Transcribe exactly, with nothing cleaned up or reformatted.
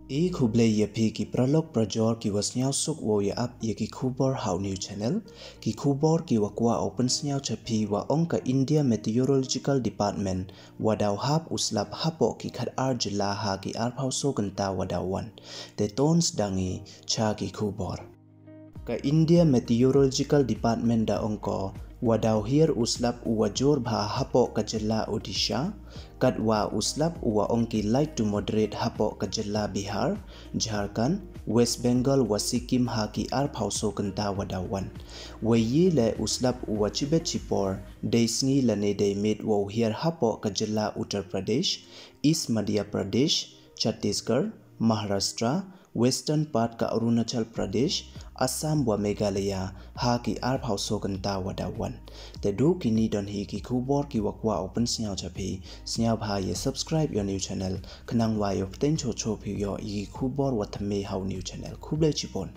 E khublei ya phi ki paralok parajor ki wa sniawsuk wow ya ap ya ki khubor ha u new channel. Ki khubor ki wa kwah u pynsniaw cha phi wa ong ka India Meteorological Department wa daw hap u slap hapoh ki khat ar jylla ha ki arphaw so kynta wa daw wan. Te ton sdang i cha ki khubor. Ka India Meteorological Department da ong ko, wa daw hiar u slap u wa jur bha hapoh ka jylla Odisha, kat wa u slap u wa ong ki light to moderate hapoh ka jylla Bihar, Jharkhand, West Bengal wa Sikkim ha ki arphaw so kynta wa daw wan. Wei ye le u slap u wa chibet chipor, dei sngi lane dei miet wow hiar hapoh ka jylla Uttar Pradesh, East Madhya Pradesh, Chhattisgarh, Maharashtra, Western part ka Arunachal Pradesh, Assam wa Meghalaya, ha ki arphaw so kynta wa daw wan. Te du kini don hi ki khubor ki wa kwah u pynsniaw cha phi, sniawbha ya subscribe ya u new channel, khnang wa yoh pten cho cho phi yoh ya ki khubor wa thymme ha u new channel. Khublei chibun.